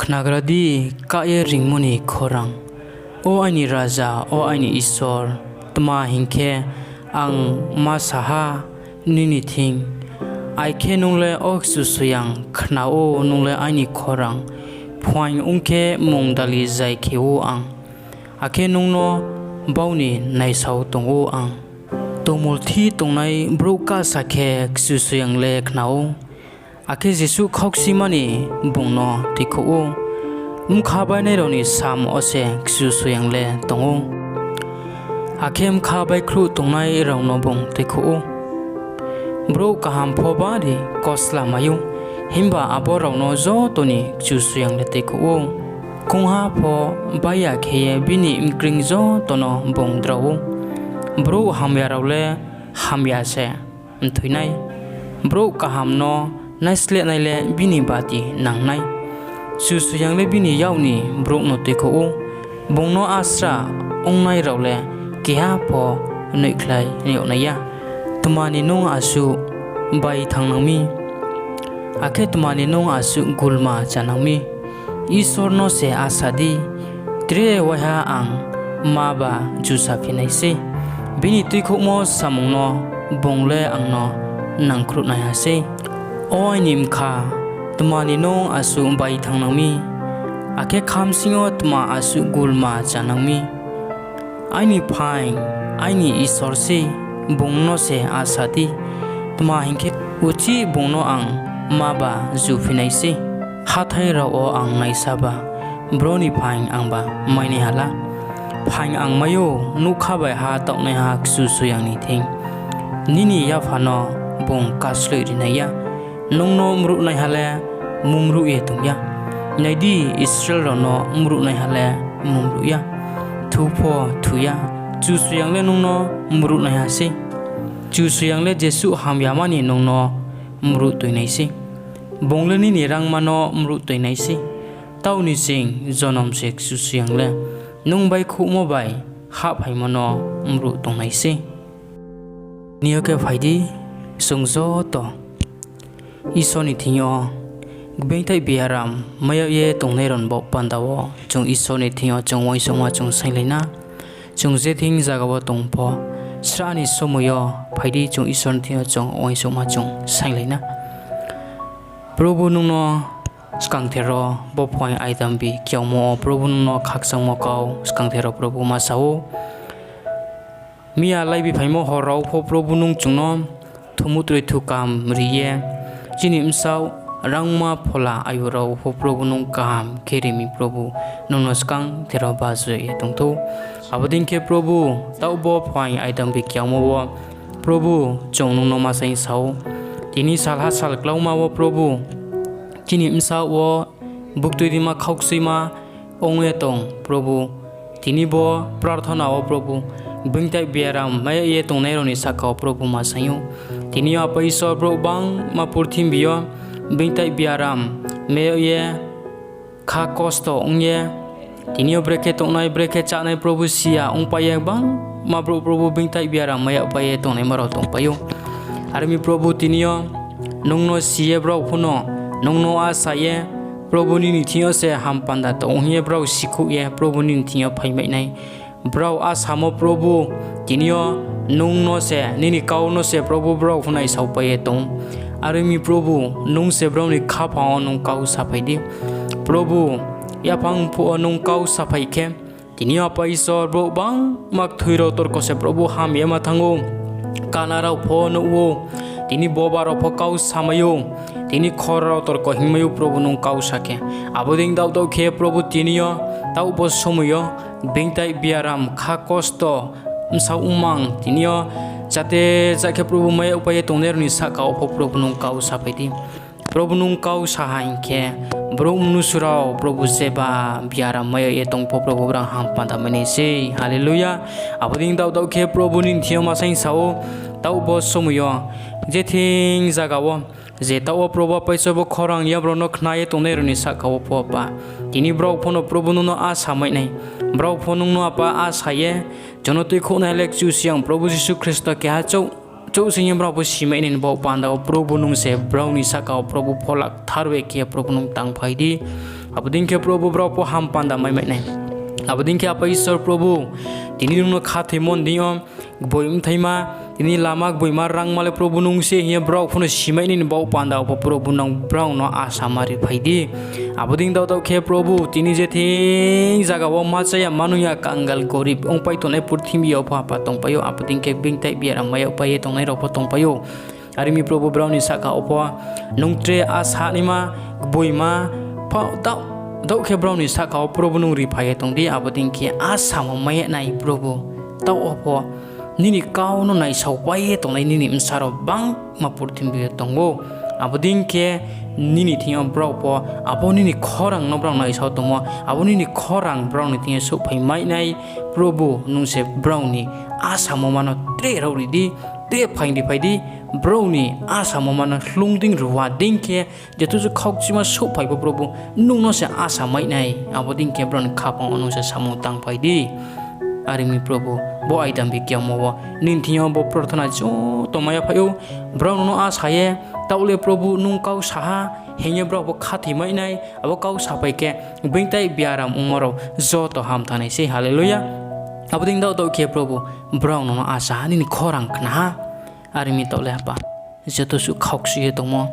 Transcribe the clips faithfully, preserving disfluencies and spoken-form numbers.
Khnagra di, kah ye reingmo ni khorang. O aini Raja, o aini Isor, tma hing khe ang ma sa ha nini thing, akhe nung le, O Kchusoyang, khna ou, nung le aini khorang. Phuaing ong khe mungdali zai khe ou ang, akhe nung no bau ni naisao tong ou ang. Tongmulthih tongnai brouh kahsa khe Kchusoyang le khna ou, akhe jesuh khaukchimani bung no tuikhouh ou. Bkha bainai rao ni samm wo se Kchusoyang le tong ou, akhe bkha baihkhlouh tongnai rao no bung tuikhouh ou. Brouh kaham pho bari kosla mai ou, himba abo rao no joto ni Kchusoyang le tuikhouh ou. Khongha pho bai ya khe ye bini bkreing joto no bung drao ou. Brouh hamya rao le hamya se mthoi nai, brouh kaham no naislehnai le bini bati nang nai. Kchusoyang le bini yak ni brouh no tuikhouh ou. Bung no asra ongnai rao le keha pho noihkhlai yag nai ya. Tma ni nung asuh bai thanng nang mi, akhe tma ni nung asuh gulma chá nang mi? Isor no se asa di, tre waiha ang maba jusaphi nai sei, bini tuikhouhmo samung no bung le ang no nangkhruhnaiha sei. O aini bkha, tma ni nung asuh bai thanng nang mi, akhe khabsing yo tma asuh gulma chá nang mi? Aini phaing, aini Isor sei, bung no se asa di, tma hing khe uchih bung no ang maba juphi nai sei. Hathái rao wo ang naisaba, bro ni phaing angba mainaiha la. Phaing ang mai ou, nougkha bai ha taohnaiha Kchusoyang ni thing. Nini yapha no bung kasloih ri nai ya. Nung no mruhnaiha le mungmruh ye tong ya, nai di, Israel rao no mruhnaiha le mungmruh ya, thu pho thu ya. Kchusoyang le nung no mruhnaiha sei. Kchusoyang le jesuh hamyama ni nung no mruh toi nai sei, bung le nini rangma no mruh toi nai sei. Taoh ni sing jonom se Kchusoyang le nung baihkhouhmo bai hahphaimo no mruh tongnai sei. Tini yo khe phai di, chung joto Isor ni thing yo gbeingtaih biaram mai yag ye tongnai rao ni baoh panda wo chung Isor ni thing yo chung uaingsouhma chung sainglai na. Chung je thing zaga wo tong pho, srah ni somoi yo phai di, chung Isor ni thing yo chung uaingsouhma chung sainglai na. Probu, nung no skangther wo bo phuaing aidambi kiaomo wo Probu, nung no khakchangmo kau skangther wo Probu ma sa ou. Miya laibi phaimo hor rao pho Probu, nung chung no thumutroi thukam ri ye, chini bsaoh, rangma, phola, ayu rao pho Probu, nung kaham khe ri mi Probu, nung no skangther wo bajoi ye tong thou. Abo dei khe Probu, taoh bo phuaing aidambi kiaomo wo Probu, chung nung no ma saing sa ou. Tini salha sal klauma wo Probu, chini bsaoh wo buktui dima khaukchuima ong ye tong Probu. Tini bo prarthona wo Probu, gbeingtaih biaram mai yag ye tongnai rao ni sahka wo Probu ma saing ou. Tini yo Apa Isor, brouh gbangma purthimbi yo gbeingtaih biaram mai yag ye kha kosto ong ye, tini yo brekhe tongnai, brekhe chánai Probu si ya ongpai ye, gbangma brouh Probu gbeingtaih biaram mai yagpai ye tongnaima rao tongpai ou. Are mi Probu, tini yo nung no si ye brao pho no, nung no asa ye, Probu, nini thing yo se ham panda tong hing ye brao sikhouh ye Probu nini thing yo phaimai nai. Brao asamo Probu, tini yo nung no se, nini kau no se Probu brao pho naisaopai ye tong. Are mi Probu, nung se brao ni khaphang wo nung kau saphai di. Probu, yaphang phuh wo nung kau saphai khe, tini yo Apa Isor, brouh gbangma kthoi rao torko se Probu ham ye ma thanng ou. Kana rao pho nuh ou. Tini boba rao pho kau samai ou. Tini khora rao torko hingmai ou Probu nung kau sa khe. Abo dei daohdaoh khe Probu tini yo, taoh bo somoi yo, gbeingtaih biaram, kha kosto, bsaoh mmang, tini yo jate ja khe Probu mai yagpai ye tongnai rao ni sahka wo pho Probu nung kau saphai di. Probu nung kau sa ha hing khe, brouh mnusu rao Probu jeba biaram mai yag ye tong pho Probu brao ham panda mai nai sei. Haleluya. Abo dei daohdaoh khe Probu nini thing yo ma saing sa ou, taoh bo somoi yo, je thing zaga wo, je taoh wo Probu Apa Isor bo khorang yabrao no khna ye tongnai rao ni sahka wo pho Apa, tini brao pho no Probu nung no asa mai nai. Brao pho nung no Apa asa ye, chung no tuikhouhnai le Kchusoyang Probu Jisu Khristo keha chouh, chouh sing ye brao pho simai nai ni baoh panda wo Probu nung se brao ni sahka wo Probu phola kthar bai khe Probu nung tangphai di. Abo dei khe Probhu, brao pho ham panda mai mai nai. Abo dei khe Apa Isor Probhu, tini nung no khathoimo ni deing yo, gboi bthaima, tini lama gboima rangma le Probhu nung se hing ye brao pho no simai nai ni baoh panda wo pho Probhu nung brao no asa ma ri phai di. Abo dei daoh daoh khe Probhu, tini je thing zaga wo ma chaya ma nung ya kangal gorib ongpai tongnai purthimbi yo pho Apa tongpai ou, abo dei khe beingtai biaram mai yagpai ye tongnai rao pho tongpai ou. Are ong mi Probhu, brao ni sahka wo pho nung tre asa naima, gboima, pho daoh, daoh khe brao ni sahka wo Probhu nung riphai ye tong di, abo dei khe asamo mai ya nai Probhu. Taoh wo pho nini kau no naisaopai ye tongnai nini bsa rao gbangma purthimbi yo tong ou. Abo dei khe nini thing yo brao pho abo nini khorang no brao naisao tongmo, abo nini khorang brao ni thing yo souhphai mai nai. Probhu, nung se brao ni asamo ma no tre rao ri di, tre phaing ri phai di, brao ni asamo ma no hloung dei ruwa dei khe, jetusu khaukchima souhphai pho Probhu, nung no se asa mai nai, abo dei khe brao ni khaphang wo nung se samung tangphai di. Are ong mi Probhu, bo aidambi kiyamo wo nini thing yo bo prarthona joto mai ya phai ou, brao nung no asa ye, taoh le Probhu nung kau sa ha, hing ye brao pho khathoi mai nai, abo kau saphai khe beingtai biaram ongmo rao joto hamthanai sei, haleluya. Abo dei daoh daoh khe Probhu, brao nung no asa ha, nini khorang khna ha. Are ong mi taoh le Apa, joto suh khaukchu ye tongmo,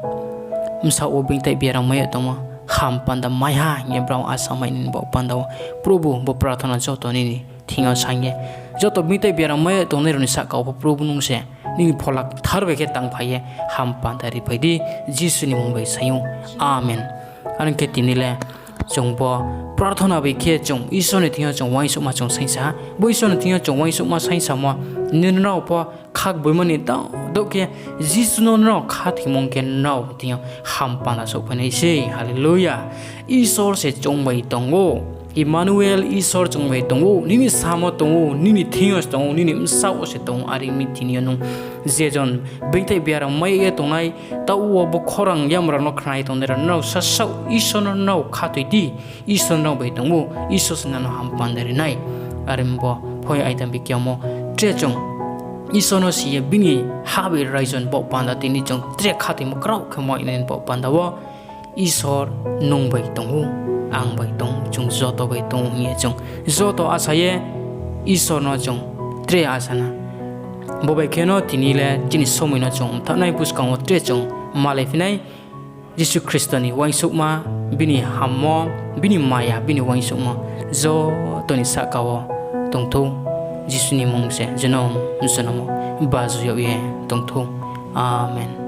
bsaoh wo beingtai biaram mai ye tongmo, ham panda mai ha hing ye brao asa mai nini baoh panda wo, Probhu, bo prarthona joto nini thing yo saing ye, joto beingtai biaram mai ye tongnai rao ni sahka wo pho Probhu nung se nini Phola Kthar bai khe tangphai ye ham panda riphai di, Jisu ni mmung bai saing ou. Amen. Are ong khe tini le chung bo prarthona bai khe chung Isor ni thing yo chung uaingsouhma chung saingsa ha. Bo Isor ni thing yo chung uaingsouhma saingsamo, nini nrao pho khakboima ni daoh daoh khe Jisu no nrao khathoimo khe nrao thing yo ham panda souhphai nai sei. Haleluya. Isor se chung bai tong ou. Emmanuel, Isor chung bai tong ou. Nini samo tong ou, nini thing yo se tong ou, nini bsaoh wo se tong ou. Are ong mi tini yo nung je jon beingtai biaram mai ye tongnai, taoh wo bo khorang yamra no khna ye tongnai rao, nrao sasaoh Isor no nrao khathoi di. Isor nrao bai tong ou, Isor se nrao no ham panda ri nai. Are ong mi bo phoi aidambi kiyamo, tre chung Isor no si ye bini ha bai raijo ni baoh panda tini chung tre khathoimo kraoh khe mai nai ni baoh panda wo, Isor nung bai tong ou, ang bai tong ou, chung joto bai tong ou hing ye chung joto asa ye Isor no chung tre asa na. Bo bai khe no tini le chini somoi no chung mthaohnai buskang wo tre chung malaiphi nai. Jisu Khristo ni uaingsouhma, bini hammo, bini maya, bini uaingsouhmo joto ni sahka wo tong thou. Jisu ni mmung se jonom jonom wo bajo yag ye tong thou. Amen.